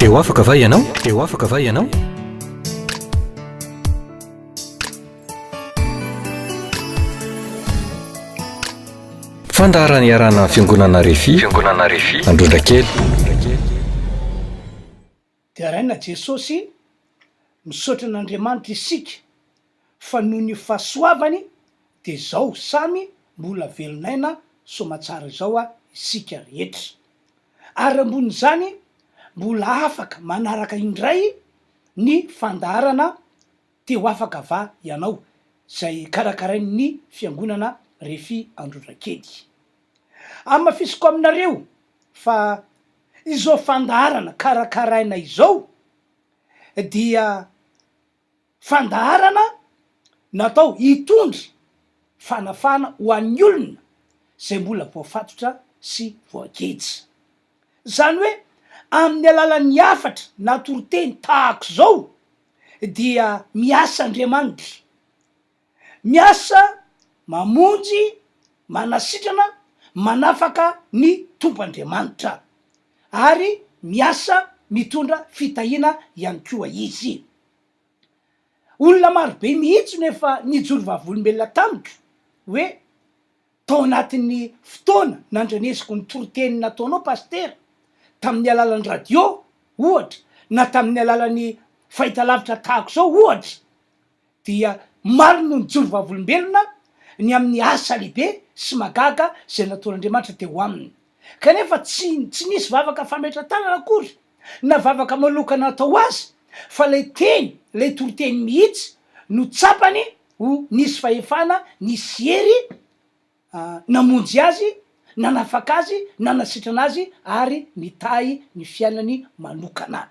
Te ho afaka va ianao? Te ho afaka va ianao? Fandaharana iarahana amin'ny Fiangonana Refi, Fiangonana Refi, Androndrakely. Deraina Jesosy, misaotra an'Andriamanitra isika fa noho ny fahasoavany dia izao samy mbola velon'aina soamatsara izao isika rehetra. Ary ambonin'izany mbola afaka manaraka indray ny fandaharana Te ho afaka va ianao izay karakarain'ny fiangonana Refi Androndrakely. Hamafisiko aminareo fa izao fandaharana karakaraina izao dia fandaharana natao hitondra fanafahana ho an'ny olona izay mbola voafatotra sy voageja. Izany hoe amin'ny alalan'ny hafatra na toriteny tahak'izao dia miasa Andriamanitra. Miasa mamonjy, manasitrana, manafaka ny Tompo Andriamanitra. Ary miasa mitondra fitahiana ihany koa Izy. Olona marobe mihitsy no efa nijoro vavolombelona tamiko hoe Tao anatin'ny fotoana nandrenesako ny toriteny nataonao Pasitera, tamin'ny alalan'ny radio ohatra, na tamin'ny alalan'ny fahitalavitra tahaka izao ohatra, dia maro no nijoro vavolombelona ny amin'ny asa lehibe sy mahagaga izay nataon'Andriamanitra teo aminy. Kanefa tsy tsy nisy vavaka fametra-tanana akory na vavaka manokana natao ho azy fa ilay teny, ilay toriteny mihitsy no tsapany ho nisy fahefana, nisy hery namonjy azy, nanafaka azy, nanasitrana azy ary nitahy ny fiainany manokana.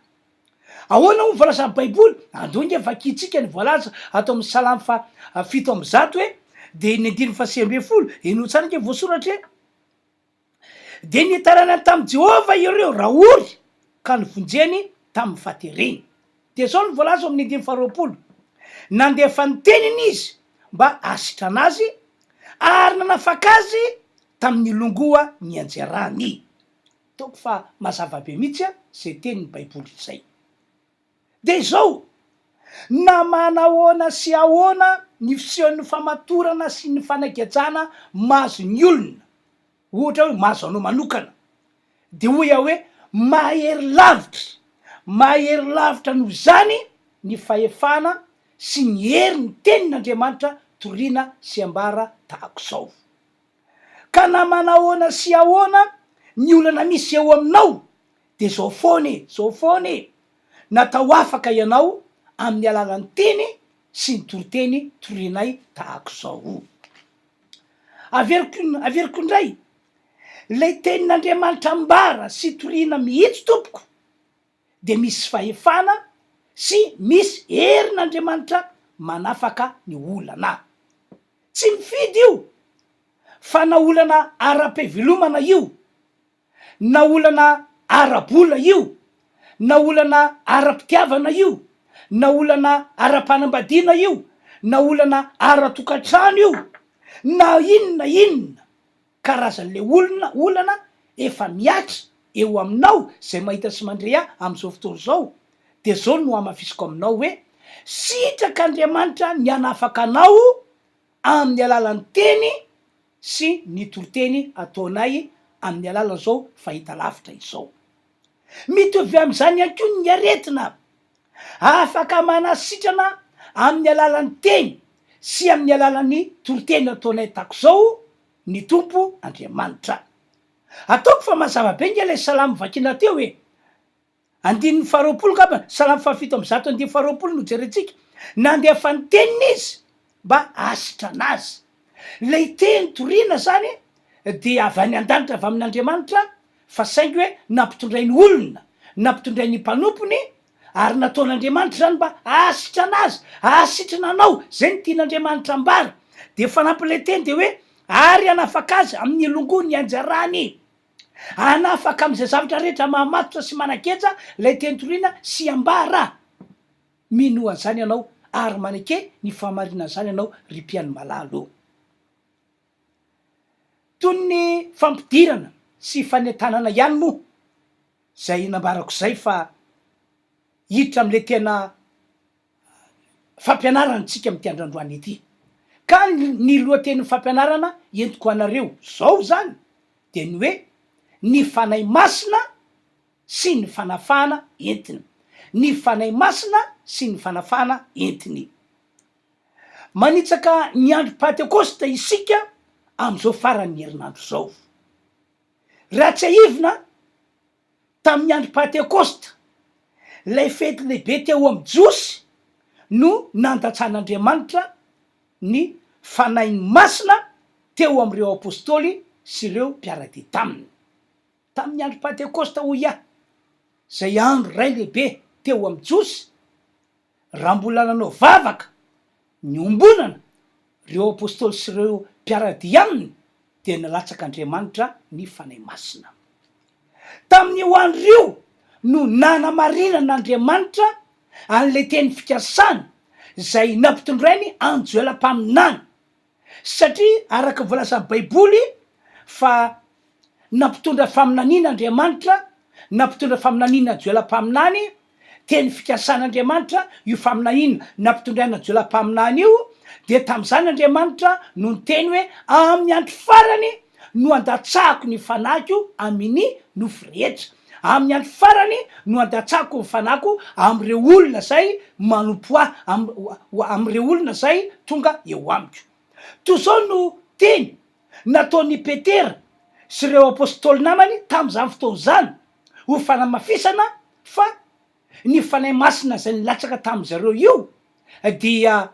Ahoana moa ny voalazan'ny Baiboly? Andao ange vakintsika ny voalaza ato amin'ny Salamo faha 107 hoe, dia ny andininy faha 19, henoy tsara ange voasoratra hoe, Dia nitaraina tamin'i Jehovah ireo raha ory, ka novonjeny tamin'ny fahatereny. Dia izao no voalaza ao amin'ny andininy faharoapolo, Nandefa ny teniny izy mba hahasitrana azy, ary nanafaka azy tamin'ny longoa nianjerany. Ataoko fa mazava be mihitsy izay tenin'ny Baiboly izay. Dia izao, na manahoana sy ahoana ny fisehon'ny famatorana sy ny fanagejana mahazo ny olona, ohatra hoe mahazo anao manokana, dia hoy aho hoe mahery lavitra, mahery lavitra noho izany ny fahefana sy ny herin'ny tenin'Andriamanitra toriana sy ambara tahak'izao. Ka na manahoana sy ahoana ny olana misy eo aminao dia zao foana e, zao foana e, natao afaka ianao amin'ny alalan'ny teny sy ny toriteny torianay tahak'izao. Averiko averiko indray, ilay tenin'Andriamanitra ambara sy toriana mihitsy tompoko dia misy fahefana sy misy herin'Andriamanitra manafaka ny olana. Tsy mifidy io fa na olana ara-pivelomana io, na olana ara-bola io, na olana ara-pitiavana io, na olana ara-panambadiana io, na olana ara-tokantrano io, na inona inona karazan'le olona olana efa mihatra eo aminao zay mahita sy mandre ahy amin'izao fotoana izao de zao no hamafisiko aminao hoe sitrak'Andriamanitra ny hanafaka anao amin'ny alalan'ny teny sy ny toriteny ataonay amin'ny alalan'izao fahitalavitra izao. Mitovy amin'izany ihany koa ny aretina. Afaka manasitrana amin'ny alalan'ny teny sy amin'ny alalan'ny toriteny ataonay tahak'izao ny Tompo Andriamanitra. Ataoko fa mazava be nge ilay salamo vakiana teo e! Andininy faharoapolo angamba, Salamo fahafito amby zato andininy faharoapolo no jerentsika, Nandefa ny teniny izy mba hahasitrana azy. Ilay teny toriana izany dia avy any an-danitra avy amin'Andriamanitra fa saingy hoe nampitondrainy olona, nampitondrainy mpanompony ary nataon'Andriamanitra izany mba hahasitrana azy, hahasitrana anao, izay no tian'Andriamanitra ambara. Dia fanampin'ilay teny dia hoe ary hanafaka azy amin'ny longoa nianjarany. Hanafaka amin'izay zavatra rehetra mahamatotra sy manageja ilay teny toriana sy ambara. Minoa an'izany ianao ary maneke ny fahamarinan'izany ianao ry mpihaino malala ô. Toy ny fampidirana sy fanentanana ihany moa izay nambarako izay fa. hiditra amin'ilay tena fampianarana antsika amin'ity andro androany ity. Ka ny lohatenin'ny fampianarana entiko ho anareo zao zany dia ny hoe ny Fanahy Masina sy ny fanafahana entiny. Ny Fanahy Masina sy ny fanafahana entiny. Manitsaka ny andro Pantekosta isika amin'izao faran'ny herinandro izao. Raha tsiahivina, tamin'ny andro Pantekosta, ilay fety lehibe teo amin'ny Jiosy, no nandatsan'Andriamanitra ny Fanahiny Masina teo amin'ireo Apostoly sy ireo mpiara-dia taminy. Tamin'ny andro Pantekosta hoy aho, izay andro iray lehibe teo amin'ny Jiosy, raha mbola nanao vavaka niombonana ireo Apostoly sy ireo mpiara-dia aminy, dia nalatsak'Andriamanitra ny Fanahy Masina. Tamin'io andro io no nanamarinan'Andriamanitra an'ilay teny fikasany izay nampitondrainy an'i Joela mpaminany, satria araka ny voalazan'ny Baiboly fa nampitondra faminaniana Andriamanitra, nampitondra faminaniana an'i Joela mpaminany, teny fikasan'Andriamanitra io faminaniana nampitondraina an'i Joela mpaminany io, dia tamin'izany Andriamanitra no niteny hoe, Amin'ny andro farany no handatsahako ny fanahiko amin'ny nofo rehetra. Amin'ny andro farany no handatsahako ny fanahiko amin'ireo olona izay manompo ahy, amin'ireo olona izay tonga eo amiko. Toy izao no teny nataon'i Petera sy ireo apostoly namany tamin'izany fotoana izany, ho fanamafisana fa ny Fanahy Masina izay nilatsaka tamin-dry zareo io dia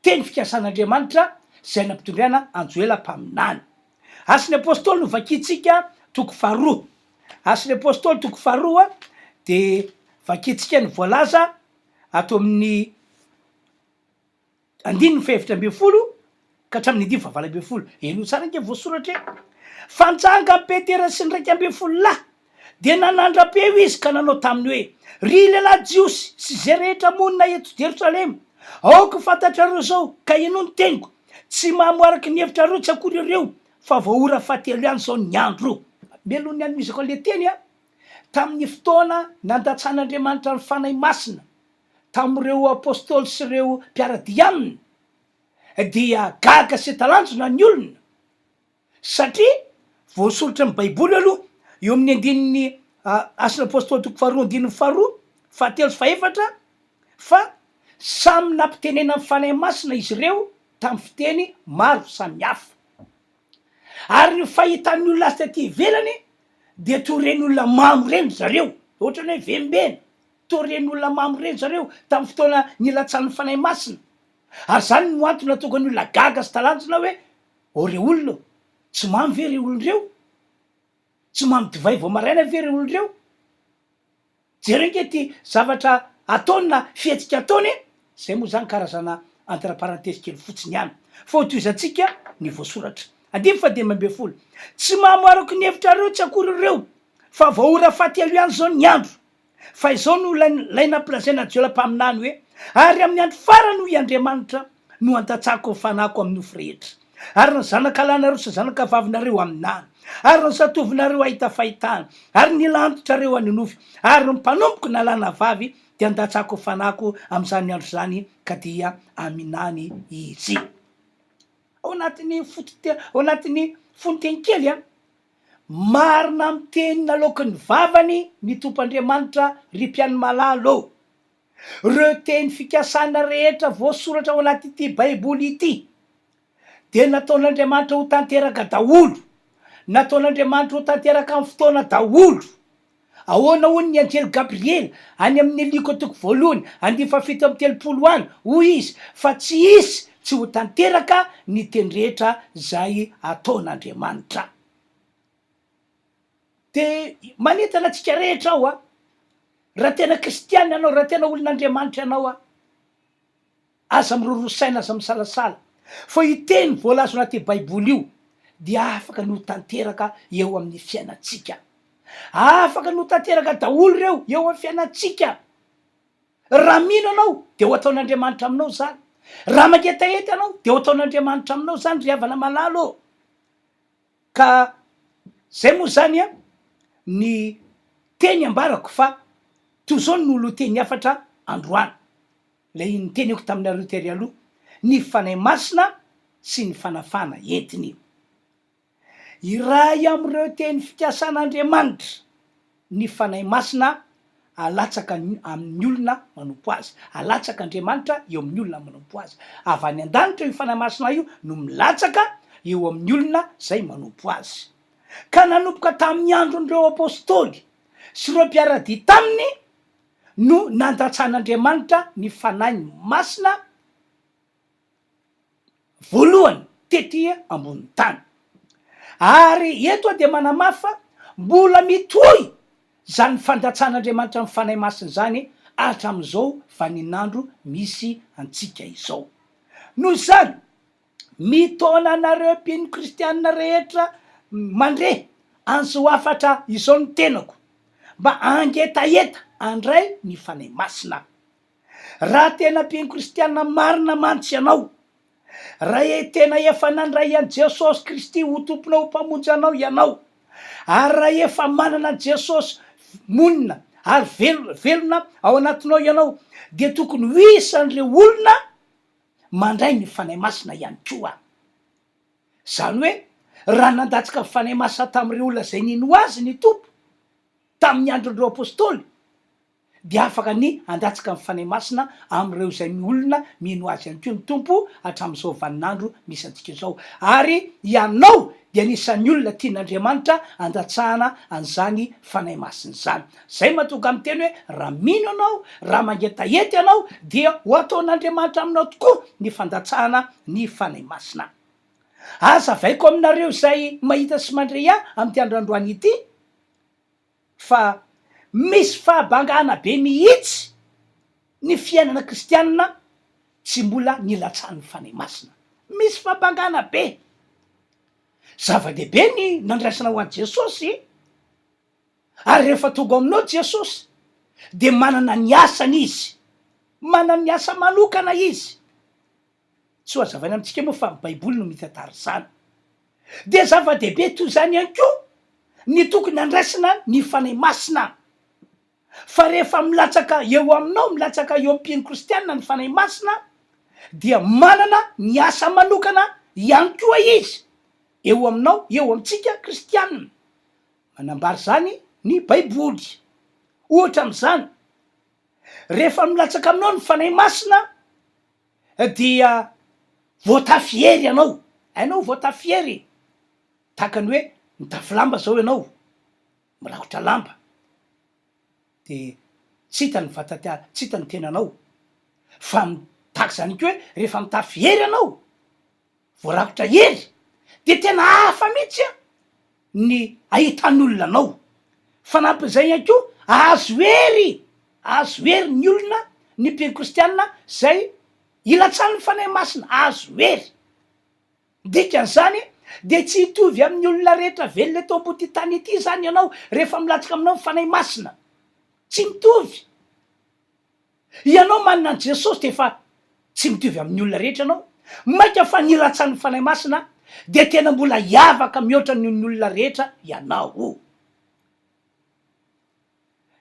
teny fikasan'Andriamanitra izay nampitondraina an'i Joela mpaminany. Asan'ny Apostoly no vakintsika toko faharoa. Asan'ny Apostoly toko faharoa dia vakintsika ny voalaza ato amin'ny Andininy fahefatra 18 ka hatramin'ny andininy fahavalo 18. Henoy tsara ange voasoratra e! Fa nitsangan'i Petera sy ny 11 lahy, dia nanandra-peo izy ka nanao taminy hoe, Ry lehilahy Jiosy sy izay rehetra monina eto Jerosalema, aoka ho fantatrareo izao, ka henoy ny teniko, Tsy mamo araka ny hevitrareo tsy akory ireo, fa vao ora fahatelo ihany izao ny andro. Mialoha ny hanomezako an'ilay teny, tamin'ny fotoana nandatsan'Andriamanitra ny Fanahy Masina, tamin'ireo apostoly sy ireo mpiara-dia aminy, dia gaga sy talanjona ny olona, satria voasoratra ny Baiboly aloha eo amin'ny andininy Asan'ny Apostoly toko faharoa andininy faharoa, fahatelo sy fahefatra, fa samy nampitenenan'ny Fanahy Masina izy ireo tamin'ny fiteny maro samihafa. Ary ny fahitan'ny olona azy taty ivelany dia toy ireny olona mamo ireny ry zareo, ohatran'ny hoe vembena. Toa ireny olona mamo ireny zareo tamin'ny fotoana nilatsahan'ny Fanahy Masina. Ary izany no antony nahatonga ny olona gaga sy talanjona hoe, Ô rey olona ô, tsy mamo ve ireo olona ireo? Tsy mamo divay vao maraina ve ireo olona ireo? Jereo ange ity zavatra ataony na fihetsika ataony e! Izay moa izany karazana entre parenthèse kely fotsiny ihany. Fa hotohizantsika ny voasoratra. Andininy fahadimy 15. Tsy mamo araka ny hevitrareo tsy akory ireo, fa vao ora fahatelo ihany izao ny andro. Fa izao no ilay nampilazaina Joela mpaminany hoe, Ary amin'ny andro farany, hoy Andriamanitra, no handatsako ny fanahiko amin'ny nofo rehetra, ary ny zanakalahinareo sy zanakavavinareo haminany, ary ny zatovinareo hahita fahitana, ary ny lantitrareo hanonofy, ary ny mpanompoko na lahy na vavy dia handatsako ny fanahiko amin'izany andro izany, ka dia haminany izy. Ao anatin'ny foto-te-, ao anatin'ny fononteny kely an! Marina amin'ny teny naloaky ny vavany ny Tompo Andriamanitra, ry mpianimalala ô! Ireo teny fikasana rehetra voasoratra ao anatin'ity Baiboly ity dia nataon'Andriamanitra ho tanteraka daholo. Nataon'Andriamanitra ho tanteraka amin'ny fotoana daholo. Ahoana hono ny anjely Gabriela any amin'ny Lioka toko voalohany andininy faha-37 any? Hoy izy, Fa tsy hisy tsy ho tanteraka ny teny rehetra izay ataon'Andriamanitra. Dia manentana antsika rehetra aho, raha tena kristiana ianao, raha tena olon'Andriamanitra ianao, Aza miroroa saina, aza misalasala, fa io teny voalaza ao anaty Baiboly io dia afaka ny ho tanteraka eo amin'ny fiainantsika. Afaka ny ho tanteraka daholo ireo eo amin'ny fiainantsika. Raha mino ianao dia ho ataon'Andriamanitra aminao izany. Raha mangetaheta ianao dia ho ataon'Andriamanitra aminao izany ry havana malala ô. Ka zay moa zany an ny teny ambarako fa. Toy izao no lohatenin'ny hafatra androany, ilay niteneko taminareo tery aloha, Ny Fanahy Masina sy ny fanafahana entiny. Iray amin'ireo teny fikasan'Andriamanitra ny Fanahy Masina alatsaka amin'ny olona manompo Azy. Alatsak'Andriamanitra eo amin'ny olona manompo Azy. Avy any an-danitra io Fanahy Masina io no milatsaka eo amin'ny olona izay manompo Azy. Ka nanomboka tamin'ny andron'ireo Apostoly sy ireo mpiara-dia taminy no nandatsan'Andriamanitra ny Fanahiny Masina voalohany tety ambonin'ny tany. Ary eto aho dia manamafy fa mbola mitohy izany fandatsahan'Andriamanitra ny Fanahy Masina izany hatramin'izao vaninandro misy antsika izao. Noho izany, mitaona anareo mpino kristianina rehetra mandre an'izao hafatra izao ny tenako, mba hangetaheta handray ny Fanahy Masina. Raha tena mpino kristiana marina mantsy ianao, raha tena efa nandray an'i Jesosy Kristy ho Tomponao ho Mpamonjy anao ianao, ary raha efa manana an'i Jesosy monina ary velona ao anatinao ianao, dia tokony ho isan'ireo olona mandray ny Fanahy Masina ihany koa. Izany hoe, raha nandatsaka ny Fanahy Masina tamin'ireo olona izay nino Azy ny Tompo, tamin'ny andron'ireo Apostoly, dia afaka ny handatsaka ny Fanahy Masina amin'ireo izay olona mino Azy ihany koa ny Tompo hatramin'izao vaninandro misy antsika izao. Ary ianao dia anisan'ny olona tian'Andriamanitra handatsahana an'izany Fanahy Masina izany. Izay mahatonga miteny hoe raha mino ianao, raha mangetaheta ianao dia ho ataon'Andriamanitra aminao tokoa ny fandatsahana ny Fanahy Masina. Hazavaiko aminareo izay mahita sy mandre ahy amin'ity andro androany ity, fa misy fahabangana be mihitsy ny fiainana kristianina tsy mbola nilatsahan'ny Fanahy Masina. Misy fahabangana be. Zava-dehibe ny nandraisana ho an'i Jesosy, ary rehefa tonga ao aminao Jesosy dia manana ny asany Izy, manana ny asa manokana Izy. Tsy ho hazavaina amintsika moa fa ny Baiboly no mitantara izany. Dia zava-dehibe toy izany ihany koa ny tokony handraisana ny Fanahy Masina. Fa rehefa milatsaka eo aminao, milatsaka eo amin'ny mpino kristiana ny Fanahy Masina, dia manana ny asa manokana ihany koa Izy eo aminao, eo amintsika kristiana. Manambara izany ny Baiboly. Ohatra amin'izany, rehefa milatsaka aminao ny Fanahy Masina, dia voatafy hery ianao, hainao voatafy hery? Tahaka ny hoe mitafy lamba zao ianao, mirakotra lamba, de tsy hita ny vata- tsy hita ny tenanao, fa tahaka izany koa hoe rehefa mitafy hery ianao, voarakotra hery dia tena hafa mihitsy an ny ahitan'olona anao, fanampin'izay ihany koa ahazo hery, ahazo hery ny olona, ny mpino kristianina zay ilatsahan'ny Fanahy Masina, ahazo hery, dikan'izany dia tsy hitovy amin'ny olona rehetra velona eto ambon'ity tany ity izany ianao rehefa milatsaka aminao ny Fanahy Masina, tsy mitovy. Ianao manana an'i Jesosy dia efa tsy mitovy amin'ny olona rehetra ianao, mainka fa ny ratsan'ny Fanahy Masina dia tena mbola hiavaka mihoatra noho ny olona rehetra ianao.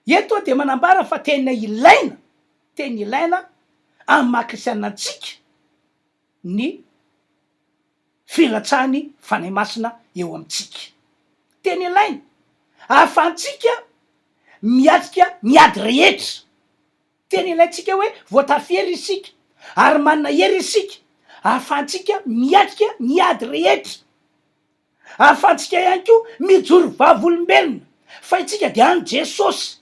Eto aho dia manambara fa tena ilaina, tena ilaina amin'ny maha kristianina antsika ny filatsahan'ny Fanahy Masina eo amintsika. Tena ilaina ahafahantsika miatrika ny ady rehetra. Tena ilaintsika hoe voatafy hery isika ary manana hery isika ahafahantsika miatrika ny ady rehetra. Ahafahantsika ihany koa mijoro vavolombelona fa isika dia an'i Jesosy.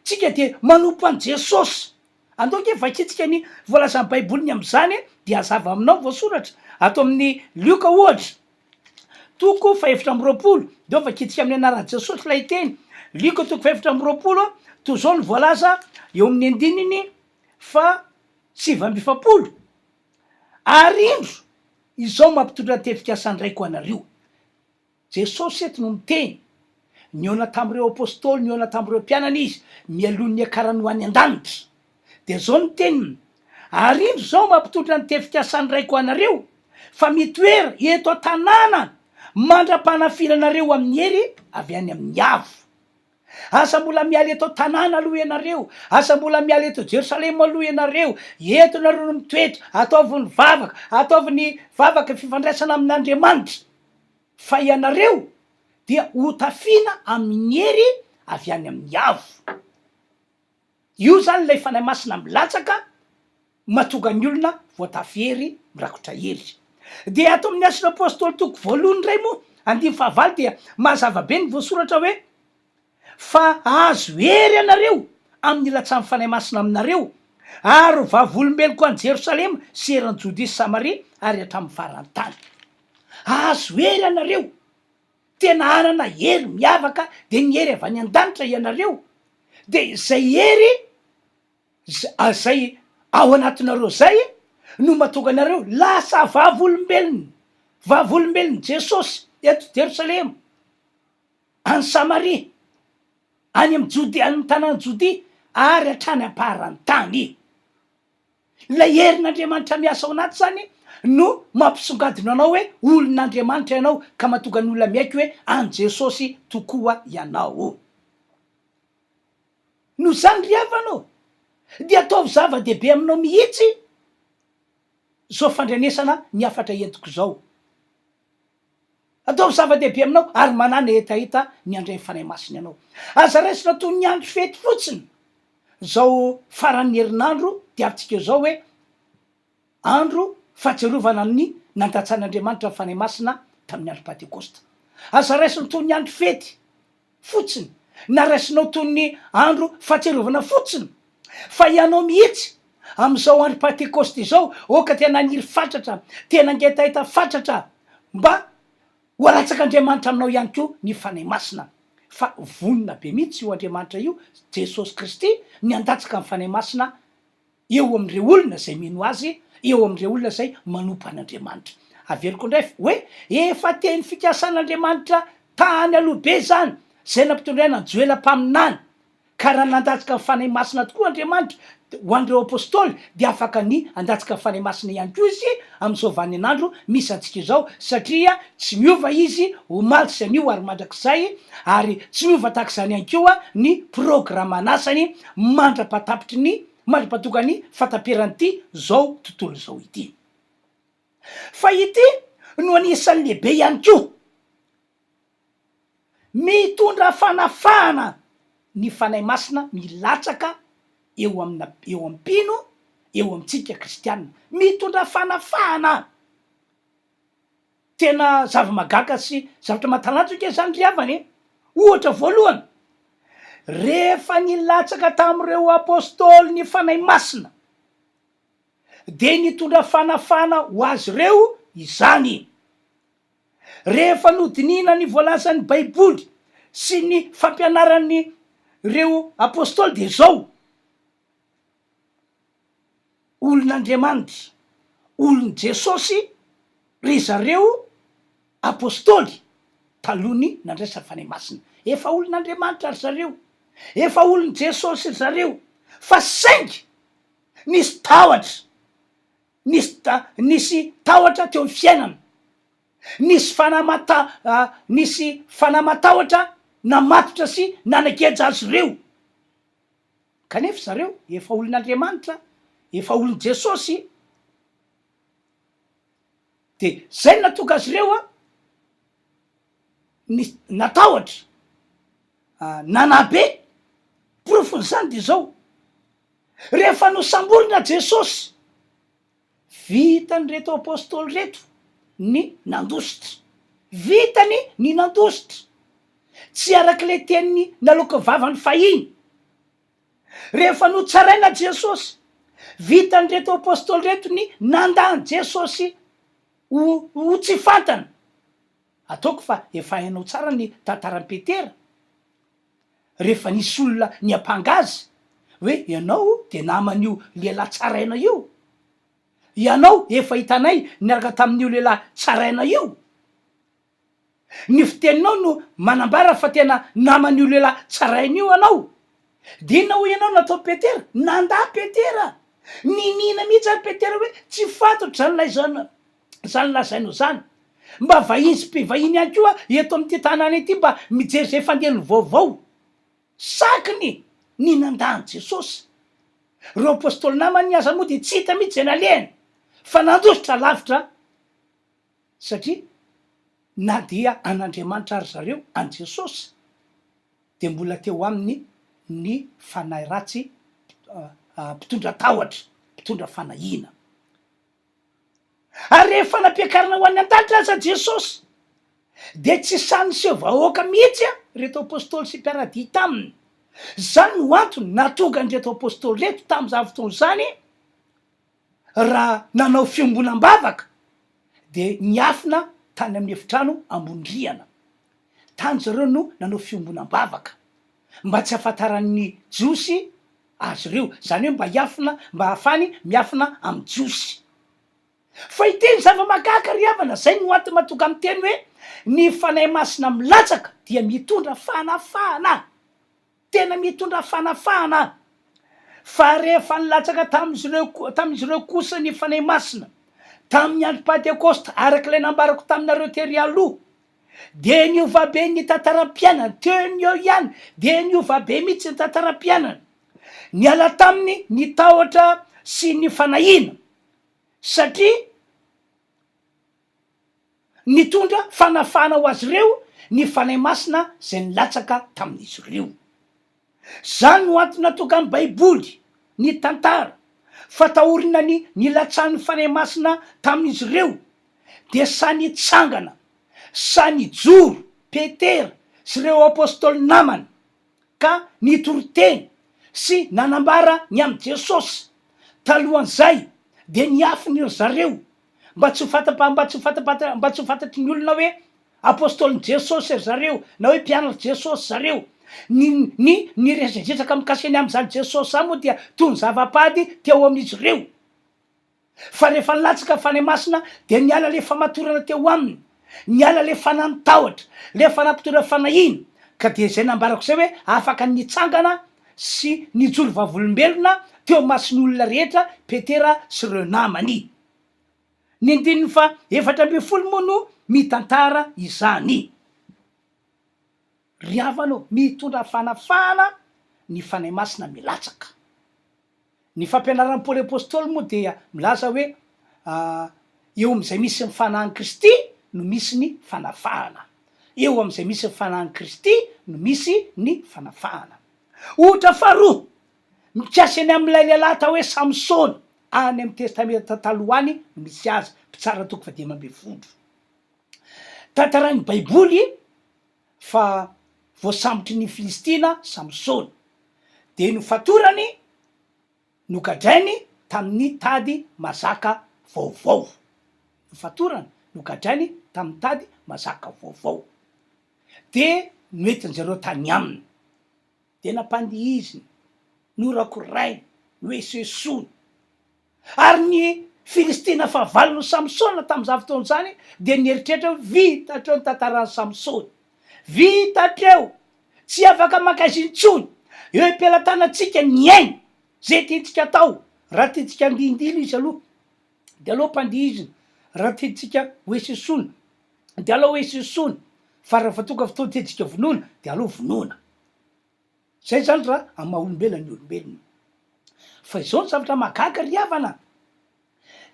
Tsika dia manompo an'i Jesosy. Andao ange vakintsika ny voalazan'ny Baiboly ny amin'izany dia hazava aminao voasoratra ato amin'ny Lioka ohatra, toko fahefatra 24, ndao vakintsika amin'ny anaran'i Jesosy ilay teny. Lioka toko fahefatra 24, toy izao no voalaza eo amin'ny andininy faha 49, Ary indro, izao mampitondra ny tetik'asan-dRaiko anareo. Jesosy eto no miteny. Nihaona tamin'ireo apostoly, nihaona tamin'ireo mpianany Izy, mialoha ny niakarany ho any an-danitra. Dia izao no teniny, Ary indro izao mampitondra ny tefik'asan'ny Raiko anareo, fa mitoera eto an-tanàna mandra-panafinanareo amin'ny hery avy any amin'ny avo. Aza mbola miala eto an-tanàna aloha ianareo, aza mbola miala eto Jerosalema aloha ianareo, eto nareo no mitoetra, ataovy ny vavaka, ataovy ny vavaka fifandraisana amin'Andriamanitra, fa ianareo dia hotafiana amin'ny hery avy any amin'ny avo. Io izany ilay Fanahy Masina milatsaka mahatonga ny olona voatafy hery, mirakotra hery. Dia ato amin'ny Asan'ny Apostoly toko voalohany indray moa, andininy fahavalo dia mazava be ny voasoratra hoe, Fa hahazo hery ianareo amin'ny ilatsahan'ny Fanahy Masina aminareo, ary ho vavolombeloko any Jerosalema sy eran'i Jodia sy Samaria ary hatramin'ny faran'ny tany. Hahazo hery ianareo. Tena hanana hery miavaka dia ny hery avy any an-danitra ianareo, dia izay hery zay ao anatinareo zay no mahatonga anareo lasa vavolombelona, vavolombelon'i Jesosy eto Jerosalema, any Samaria, any amin'ny Jodia, any amin'ny tanàn'i Jodia ary hatrany am-paran'ny tany. Ilay herin'Andriamanitra miasa ao anaty zany no mampisongadina anao hoe olon'Andriamanitra ianao ka mahatonga ny olona miaiky hoe an'i Jesosy tokoa ianao. Noho izany ry havana ô, dia ataovy zava-dehibe aminao mihitsy izao fandrenesana ny hafatra entiko izao. Ataovy zava-dehibe aminao ary manàna hetaheta ny handray ny Fanahy Masina ianao. Aza raisina toy ny andro fety fotsiny izao faran'ny herinandro diavintsika izao hoe andro fahatsiarovana ny nandatsan'Andriamanitra ny Fanahy Masina tamin'ny andro Pantekosta. Aza raisina toy ny andro fety fotsiny, na raisinao toy ny andro fahatsiarovana fotsiny, fa ianao mihitsy amin'izao andro Pantekosta izao, aoka tena haniry fatratra, tena hangetaheta fatratra mba ho alatsak'Andriamanitra aminao ihany koa ny Fanahy Masina. Fa vonona be mihitsy io Andriamanitra io, Jesosy Kristy, ny handatsaka ny Fanahy Masina eo amin'ireo olona izay mino Azy, eo amin'ireo olona izay manompo an'Andriamanitra. Averiko indray hoe efa teny fikasan'Andriamanitra tany aloha be izany, izay nampitondraina an'i Joela mpaminany, ka raha nandatsaka ny Fanahy Masina tokoa Andriamanitra ho an'ireo Apostoly, dia afaka ny handatsaka ny Fanahy Masina ihany koa Izy amin'izao vaninandro misy antsika izao, satria tsy miova Izy omaly sy anio ary mandrakizay, ary tsy miova tahaka izany ihany koa ny programan'asany mandra-pahatapitry ny mandra-pahatonga ny fahataperan'ity zao tontolo izao ity. Fa ity no anisan'ny lehibe ihany koa. Mitondra fanafahana ny Fanahy Masina milatsaka eo amina eo amin'ny mpino, eo amintsika kristiana. Mitondra fanafahana. Tena zava-mahagaga sy zavatra mahatalanjona ange izany ry havana e! Ohatra voalohany, rehefa nilatsaka tamin'ireo apostoly ny Fanahy Masina, dia nitondra fanafahana ho azy ireo izany. Rehefa nodinihina ny voalazan'ny Baiboly sy ny fampianaran'ireo apostoly dia izao, Olon'Andriamanitra, olon'i Jesosy ry zareo apostoly taloha ny nandraisany Fanahy Masina. Efa olon'Andriamanitra ry zareo, efa olon'i Jesosy ry zareo, fa saingy nisy tahotra, nisy nisy tahotra teo amin'ny fiainana, nisy fanahy mata nisy fanahy matahotra namatotra sy nanageja azy ireo. Kanefa zareo efa olon'Andriamanitra, efa olon'i Jesosy, de zay no nahatonga azy ireo an, ny natahotra, nanahy be, porofon'izany de zao, rehefa nosamborina Jesosy, vitan'ireto apostoly reto ny nandositra, vitany ny nandositra, tsy arak'ilay teniny naloaky ny vavany fahiny. Rehefa notsaraina Jesosy, vitan'ireto apostoly ireto ny nandà an'i Jesosy ho ho tsy fantany. Ataoko fa efa hainao tsara ny tantaran'i Petera, rehefa nisy olona niampanga azy hoe ianao dia naman'io lehilahy tsaraina io, ianao efa hitanay niaraka tamin'io lehilahy tsaraina io. Ny fiteninao no manambara fa tena naman'io lehilahy tsaraina io ianao. Dia inona hoy ianao nataon'i Petera? Nandà Petera. Niniana mihitsy ary Petera hoe tsy fantatro izany laizana izany lazainao izany. Mba vahiny sy mpivahiny ihany koa eto amin'ity tanàna ity mba mijery izay fandehan'ny vaovao. Sakiny ny nandà an'i Jesosy. Ireo apostoly namany aza moa dia tsy hita mihitsy izay nalehany fa nandositra lavitra satria na dia an'Andriamanitra ary zareo, an'i Jesosy, dia mbola teo aminy ny fanahy ratsy mpitondra tahotra, mpitondra fanahiana. Ary rehefa nampiakarina ho any an-danitra aza Jesosy, dia tsy sahy niseho vahoaka mihitsy ireto apostoly sy mpiara-dia taminy. Izany no antony nahatonga an'ireto apostoly ireto tamin'izany fotoana izany, raha nanao fiombonam-bavaka, dia niafina tany amin'ny efitrano ambony rihana. Tany zareo no nanao fiombonam-bavaka, mba tsy hahafantaran'ny Jiosy azy ireo, izany hoe mba hiafina, mba hahafahany miafina amin'ny Jiosy. Fa ity ny zava-mahagaga ry havana, izay no antony mahatonga miteny hoe ny Fanahy Masina milatsaka dia mitondra fanafahana, tena mitondra fanafahana. Fa rehefa nilatsaka tamin'izy ireo tamin'izy ireo kosa ny Fanahy Masina, tamin'ny andro Pantekosta, araka ilay nambarako taminareo tery aloha, dia niova be ny tantaram-piainany, teo no eo ihany dia niova be mihitsy ny tantaram-piainany. Niala taminy ny tahotra sy ny fanahiana, satria nitondra fanafahana ho azy ireo ny Fanahy Masina izay nilatsaka tamin'izy ireo. Izany no antony nahatonga ny Baiboly nitantara fa taorian'ny nilatsahan'ny Fanahy Masina tamin'izy ireo, dia sahy nitsangana, sahy nijoro Petera sy ireo apostoly namany, ka nitory teny sy nanambara ny amin'i Jesosy. Talohan'izay, dia niafiny ry zareo mba tsy ho fanta-, mba tsy ho fanta-, mba tsy ho fantatry ny olona hoe Apostolin'i Jesosy ry zareo na hoe mpianatr'i Jesosy zareo. Ny ny niresadresaka mikasika ny amin'izany Jesosy izany moa dia toy ny zava-pady teo amin'izy ireo. Fa rehefa nilatsaka ny Fanahy Masina dia niala ilay famatorana teo aminy, niala ilay fanahy tahotra, ilay fanahy mpitondra fanahiana, ka dia izay nambarako izay hoe afaka nitsangana sy nijoro vavolombelona teo imason'ny olona rehetra Petera sy ireo namany. Ny andininy faha 14 moa no mitantara izany. Ry havana ô, mitondra fanafahana ny Fanahy Masina milatsaka. Ny fampianaran'i Paoly Apostoly moa dia milaza hoe eo amin'izay misy ny Fanahin'i Kristy no misy ny fanafahana. Eo amin'izay misy ny Fanahin'i Kristy no misy ny fanafahana. Ohatra faharoa, mikasika ny amin'ilay lehilahy atao hoe Samsona, Any amin'ny Testamenta Taloha any no misy azy, Mpitsara toko fahadimy ambin'ny folo. Tantarain'ny Baiboly fa voasambotry ny Filistina Samsona, dia nofatorany, nogadrainy tamin'ny tady mazaka vaovao. Nofatorany, nogadrainy tamin'ny tady mazaka vaovao. Dia noentin-dry zareo tany aminy. Dia nampandihiziny, norakorainy, noesoesoiny. Ary ny Filistina fahavalon'i Samsona tamin'izany fotoana izany dia nieritreritra hoe, Vita hatreo ny tantaran'i Samsona. Vita hatreo! Tsy afaka maka azy intsony. Eo am-pelatanantsika ny ainy. Izay tiantsika atao. Raha tiantsika handihindihina izy aloha, dia aleo ampandihizina. Raha tiantsika hoesoesoina, dia aleo hoesoesoina. Fa rehefa tonga fotoana tiantsika vonoina, dia aleo vonoina. Zay zany raha amin'ny maha olombelona ny olombelona. Fa izao ny zavatra mahagaga ry havana,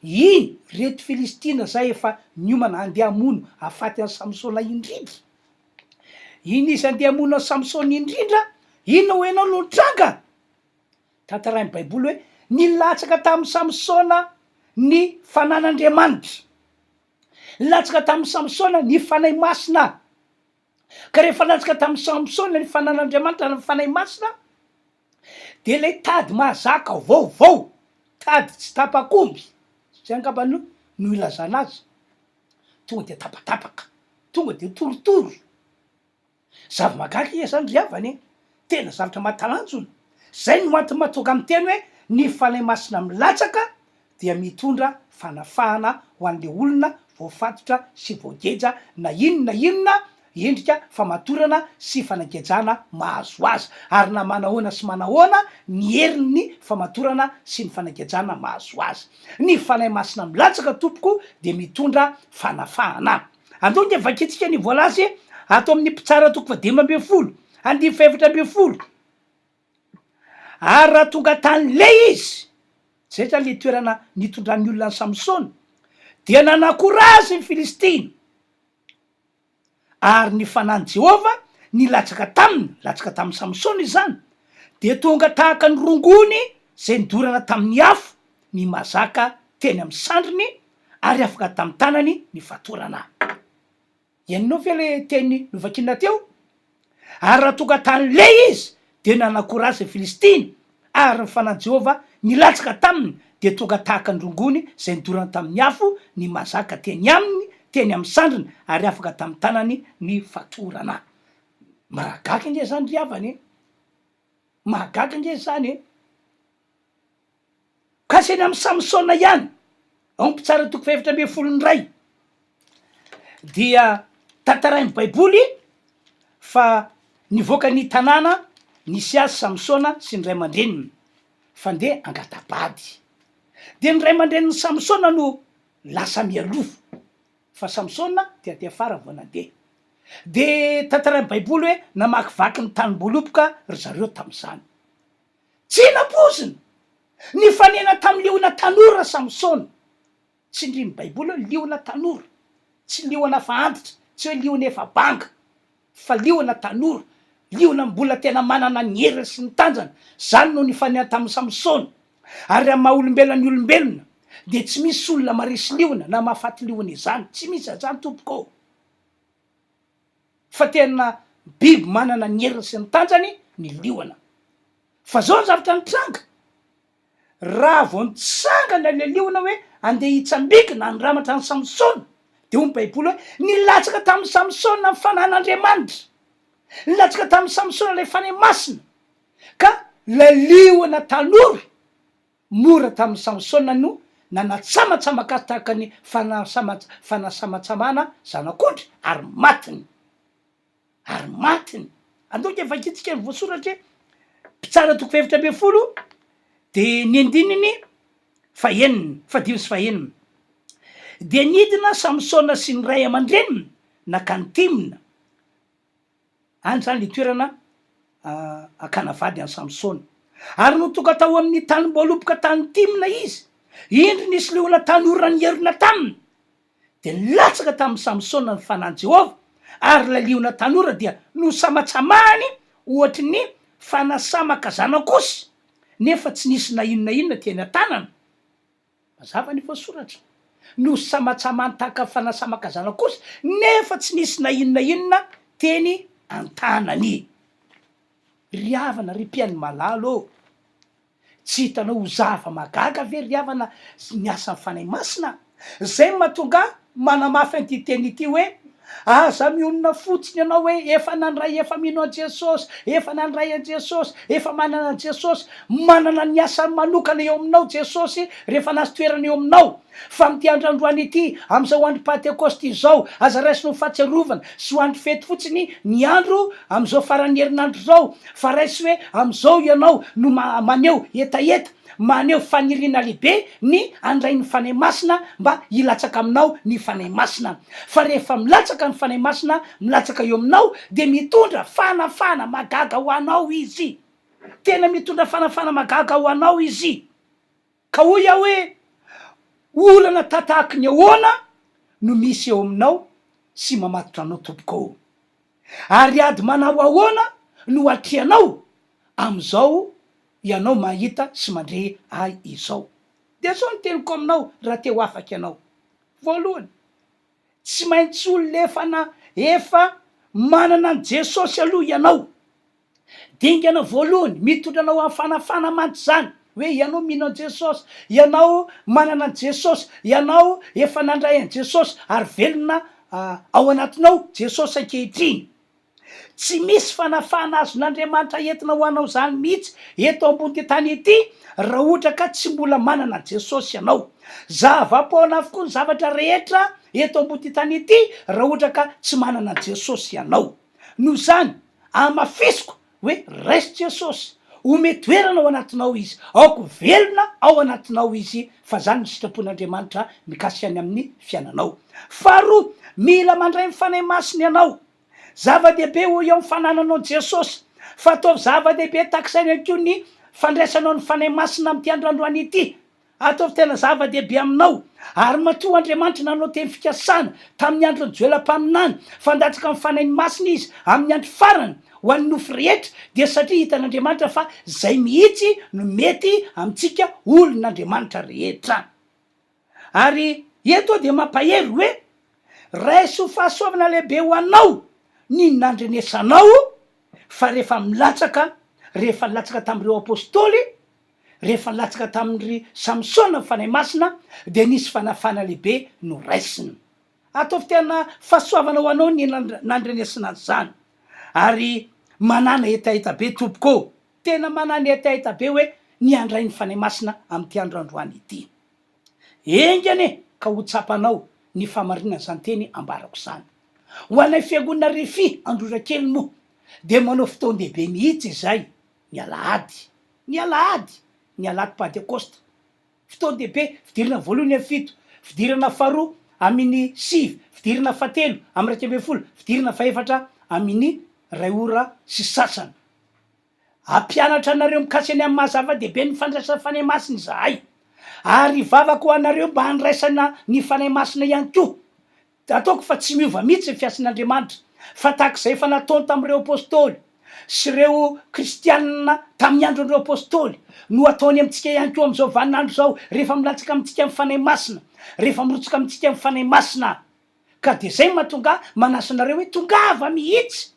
iny reto Filistina zay efa niomana handeha hamono hahafaty an'i Samsona indrindra, iny izy handeha hamono an'i Samsona indrindra, inona hoy ianao no nitranga? Tantarain'ny baiboly hoe nilatsaka tamin'i Samsona ny fanan'Andriamanitra, nilatsaka tamin'i Samsona ny Fanahy Masina. Ka rehefa latsaka tamin'i Samsona ny fanan'Andriamanitra na ny Fanahy Masina, dia ilay tady mahazaka vaovao, tady tsy tapak'omby, izay angamba no no ilazana azy, tonga dia tapatapaka, tonga dia torotoro. Zava-mahagaga iha zany ry havana e! Tena zavatra mahatalanjona. Zay no antony mahatonga miteny hoe ny Fanahy Masina milatsaka dia mitondra fanafahana ho an'le olona voafatotra sy voageja na inona na inona endrika famatorana sy fanagejana mahazo azy, ary na manahoana sy manahoana ny herin'ny famatorana sy ny fanagejana mahazo azy. Ny Fanahy Masina milatsaka tompoko dia mitondra fanafahana. Andao nge vakintsika ny voalaza ato amin'ny Mpitsara toko fahadimy ambin'ny folo, andininy fahefatra ambin'ny folo. Ary raha tonga tany Lehy izy, zay zany le toerana nitondran'ny olona an'i Samsona, dia nanakora azy ny Filistina. Ary ny fanahin'i Jehovah nilatsaka taminy, latsaka tamin'i Samsona izany, dia tonga tahaka ny rongony izay nidorana tamin'ny afo ny mazaka teny amin'ny sandriny, ary afaka tamin'ny tanany ny fatorana. Henonao ve ilay teny novakina teo? Ary raha tonga tany Lehy izy, dia nanakora azy ny Filistina, ary ny fanahin'i Jehovah nilatsaka taminy, dia tonga tahaka ny rongony izay nodorana tamin'ny afo ny mazaka teny aminy, teny amin'ny sandriny, ary afaka tamin'ny tanany ny fatorana. Mahagaga ange izany ry havana e! Mahagaga ange izany e! Ka eny amin'i Samsona ihany, ao amin'ny Mpitsara toko fahefatra ambin'ny folo ny iray, dia tantarain'ny Baiboly fa nivoaka ny tanàna nisy azy Samsona sy ny ray aman-dreniny, fa ndeha hangata-bady. Dia ny ray aman-drenin'i Samsona no lasa mialoha, fa Samsona dia aty afara vao nandeha. Dia tantarain'ny Baiboly hoe namakivaky ny tanim-boaloboka ry zareo tamin'izany. Tsy nampoizina! Nifanena tamin'ny liona tanora Samsona. Tsindrin'ny Baiboly hoe liona tanora. Tsy liona efa antitra, tsy hoe liona efa banga, fa liona tanora, liona mbola tena manana ny heriny sy ny tanjany. Izany no nifanena tamin'i Samsona. Ary amin'ny maha olombelona ny olombelona, dia tsy misy olona maharesy liona na mahafaty liona izany. Tsy misy an'izany tompoko ô! Fa tena biby manana ny heriny sy ny tanjany ny liona. Fa zao ny zavatra nitranga, raha vao nitsangana ilay liona hoe andeha hitsambikina handramatra an'i Samsona, dia hoy ny Baiboly hoe, nilatsaka tamin'i Samsona ny fanahin'Andriamanitra, nilatsaka tamin'i Samsona ilay Fanahy Masina, ka ilay liona tanora Mora tamin'i Samsona no nanatsamatsamaka azy tahaka ny fanasamatsamana zanak'ondry, ary matiny. Ary matiny. Andao ange vakintsika ny voasoratra e. Mpitsara toko fahefatra 14, dia ny andininy fahenina, fahadimy sy fahenina. Dia nidina Samsona sy ny ray aman-dreniny nankany Timna. Any izany ilay toerana hakana vady an'i Samsona. Ary nony tonga tao amin'ny tanim-boaloboka tany Timna izy, indro nisy liona tanora nierona taminy. Dia nilatsaka tamin'i Samsona ny fanahin'i Jehovah, ary ilay liona tanora dia nosamatsamahany ohatry ny fanasamaka zanak'osy, nefa tsy nisy na inona inona teny an-tanany. Mazava ny voasoratra. Nosamatsamany tahaka ny fanasamaka zanak'osy, nefa tsy nisy na inona inona teny an-tanany. Ry havana, ry mpihaino malala ô, tsy hitanao ho zava-mahagaga ve ry havana ny asan'ny Fanahy Masina? Izay no mahatonga ahy manamafy an'ity teny ity hoe, Aza mionona fotsiny ianao hoe efa nandray, efa mino an'i Jesosy, efa nandray an'i Jesosy, efa manana an'i Jesosy. Manana ny asany manokana eo aminao Jesosy rehefa nahazo toerana eo aminao. Fa amin'ity andro androany ity, amin'izao andro Pantekosta izao, aza raisina ho fahatsiarovana sy ho andro fety fotsiny ny andro amin'izao faran'ny herinandro izao, fa raiso hoe amin'izao ianao no maneho hetaheta, Maneho faniriana lehibe ny handray ny Fanahy Masina mba hilatsaka aminao ny Fanahy Masina. Fa rehefa milatsaka ny Fanahy Masina milatsaka eo aminao dia mitondra fanafana mahagaga ho anao Izy. Tena mitondra fanafana mahagaga ho anao Izy. Ka hoy aho hoe, olana tatahaky ny ahoana no misy eo aminao sy mamatotra anao tompoko ô? Ary ady manao ahoana no atrehanao amin'izao ianao mahita sy mandre ahy izao? Dia izao no teniko aminao raha te ho afaka ianao. Voalohany, tsy maintsy olona efa na efa manana an'i Jesosy aloha ianao. Dingana voalohany mitondra anao amin'ny fanafana mantsy izany, hoe ianao mino an'i Jesosy, ianao manana an'i Jesosy, ianao efa nandray an'i Jesosy ary velona ao anatinao Jesosy ankehitriny. Tsy misy fanafana azon'Andriamanitra entina ho anao izany mihitsy eto ambon'ity tany ity raha ohatra ka tsy mbola manana an'i Jesosy ianao. Zava-poana avokoa ny zavatra rehetra eto ambon'ity tany ity raha ohatra ka tsy manana an'i Jesosy ianao. Noho izany, Hamafisiko hoe raiso Jesosy, ome toerana ao anatinao Izy, aoka ho velona ao anatinao Izy fa zany no sitrapon'Andriamanitra mikasika ny amin'ny fiainanao. Faharoa, mila mandray ny Fanahy Masina ianao. Zava-dehibe hoy aho ny fanananao an'i Jesosy, fa ataovy zava-dehibe tahak'izay ihany koa ny. fandraisanao ny Fanahy Masina amin'ity andro androany ity. Ataovy tena zava-dehibe aminao. Ary matoa Andriamanitra nanao teny fikasana tamin'ny andron'i Joela mpaminany fa handatsaka ny Fanahiny Masina Izy amin'ny andro farany ho an'ny nofo rehetra, dia satria hitan'Andriamanitra fa izay mihitsy no mety amintsika olon'Andriamanitra rehetra. Ary eto aho dia mampahery hoe, raiso ho fahasoavana lehibe ho anao ny nandrenesanao fa rehefa milatsaka, rehefa nilatsaka tamin'ireo apostoly, Rehefa nilatsaka tamin-dry Samsona ny Fanahy Masina, dia nisy fanafana lehibe noraisina. Ataovy tena fahasoavana ho anao ny nandrenesana an'izany. Ary manàna hetaheta be, tompoko ô! Tena manàna hetaheta be hoe ny handray ny Fanahy Masina amin'ity andro androany ity. Enga anie ka ho tsapanao ny fahamarinan'izany teny ambarako izany. Ho anay Fiangonana Refi Androndrakely moa, dia manao fotoan-dehibe mihitsy izay ny alahady. Ny alahady, ny alahady Pantekosta. Fotoan-dehibe, fidirana voalohany amin'ny fito, fidirana faharoa amin'ny sivy, fidirana fahatelo amin'ny 11, fidirana fahefatra amin'ny iray ora sy sasany. Hampianatra anareo mikasika ny amin'ny maha zava-dehibe ny fandraisana Fanahy Masina izahay. Ary hivavaka ho anareo mba handraisana ny Fanahy Masina ihany koa. Ataoko fa tsy miova mihitsy ny fiasan'Andriamanitra, fa tahaka izay efa nataony tamin'ireo Apostoly sy ireo Kristianina tamin'ny andron'ireo Apostoly, no ataony amintsika ihany koa amin'izao vaninandro izao, rehefa milatsaka amintsika ny Fanahy Masina, rehefa mirotsaka amintsika ny Fanahy Masina. Ka dia izay no mahatonga ahy manasa anareo hoe tongava mihitsy!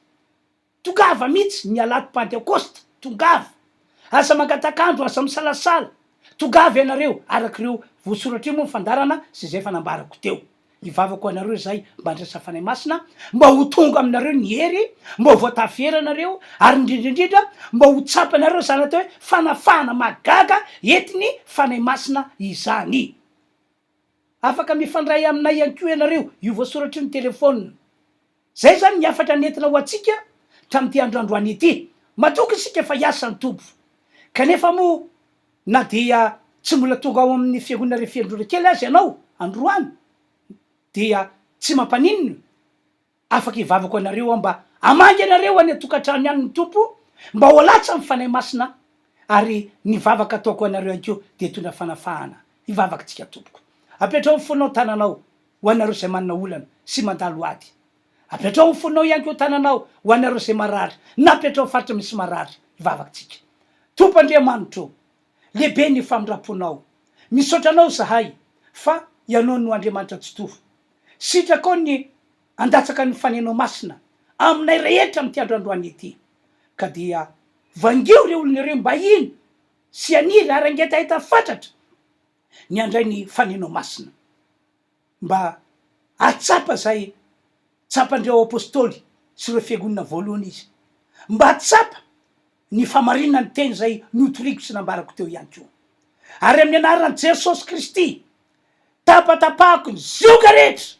Tongava mihitsy ny alahady Pantekosta, tongava! Aza mangatak'andro, aza misalasala, tongava ianareo, araka ireo voasoratra io moa ny fandaharana sy izay efa nambarako teo. Hivavaka ho anareo izahay mba handraisa Fanahy Masina, mba ho tonga aminareo ny hery, mba ho voatafy hery ianareo, ary indrindra indrindra mba ho tsapanareo izany atao hoe fanafahana mahagaga entin'ny Fanahy Masina izany. Afaka mifandray aminay ihany koa ianareo, io voasoratra io ny telefaonina. Izay izany ny hafatra nentina ho antsika tamin'ity andro androany ity. Matoky isika fa hiasa ny Tompo. Kanefa moa na dia tsy mbola tonga ao amin'ny fiangonana Refiandrora kely aza ianao androany dia tsy mampaninona, afaka hivavaka ho anareo aho mba hamangy anareo any an-tokantrano ihany ny Tompo mba ho latsa ny Fanahy Masina ary ny vavaka ataoko ho anareo ihany koa dia hitondra fanafahana. Hivavaka tsika tompoko. Apetraho ny fonao tananao ho anareo izay manana olana sy mandalo ady. Apetraho ny fonao ihany koa tananao ho anareo izay marary na apetraho faritra misy marary. Hivavaka tsika. Tompo Andriamanitro ô, lehibe ny famindram-ponao. Misaotra Anao izahay fa Ianao no Andriamanitra Tsitoha. Sitrakao ny handatsaka ny Fanenao Masina aminay rehetra amin'ity andro androany ity. Ka dia vangio ireo olona ireo mba hino sy haniry ary hangetaheta fatratra ny handray ny Fanenao Masina. Mba hahatsapa izay tsapan'ireo Apostoly sy ireo Fiangonana voalohany izy. Mba hahatsapa ny fahamarinan'ny teny izay notoriko sy nambarako teo ihany koa. Ary amin'ny anaran'i Jesosy Kristy, tapatapahako ny zioga rehetra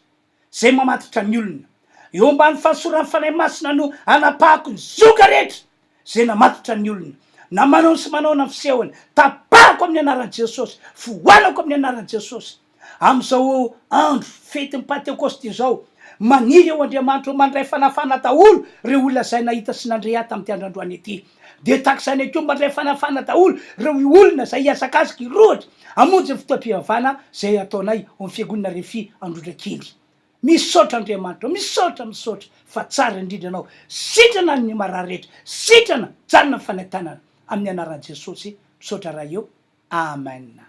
izay mamatotra ny olona. Eo ambany fahasoran'ny Fanahy Masina no anapahako ny zioga rehetra izay namatotra ny olona. Na manao sy manaona ny fisehony, tapahako amin'ny anaran'i Jesosy, foanako amin'ny anaran'i Jesosy. Amin'izao andro fetin'ny Pantekosta izao, maniry eo Andriamanitra ho mandray fanafana daholo ireo olona izay nahita sy nandre ahy tamin'ity andro androany ity. Dia tahaka izany ihany koa mandray fanafana daholo ireo olona izay hihazakazaka hirohotra hamonjy ny fotoam-pivavahana izay ataonay ao amin'ny Fiangonana Refi Androndrakely. Misaotra Andriamanitra ô, misaotra, misaotra fa tsara indrindra Ianao. Sitrana ny marary rehetra, sitrana, janona ny fanaintainana amin'ny anaran'i Jesosy. Misaotra Ray ô. Amen.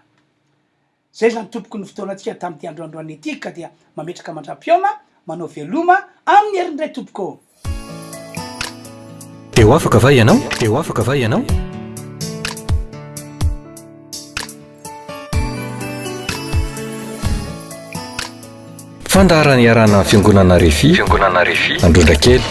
Zay zany tompoko ny fotoanantsika tamin'ity andro androany ity ka dia mametraka mandram-pihaona, manao veloma amin'ny heriny indray tompoko ô. Te ho afaka va ianao? Te ho afaka va ianao? Fandaharana iarahana amin'ny Fiangonana Refi, Fiangonana Refi, Androndrakely.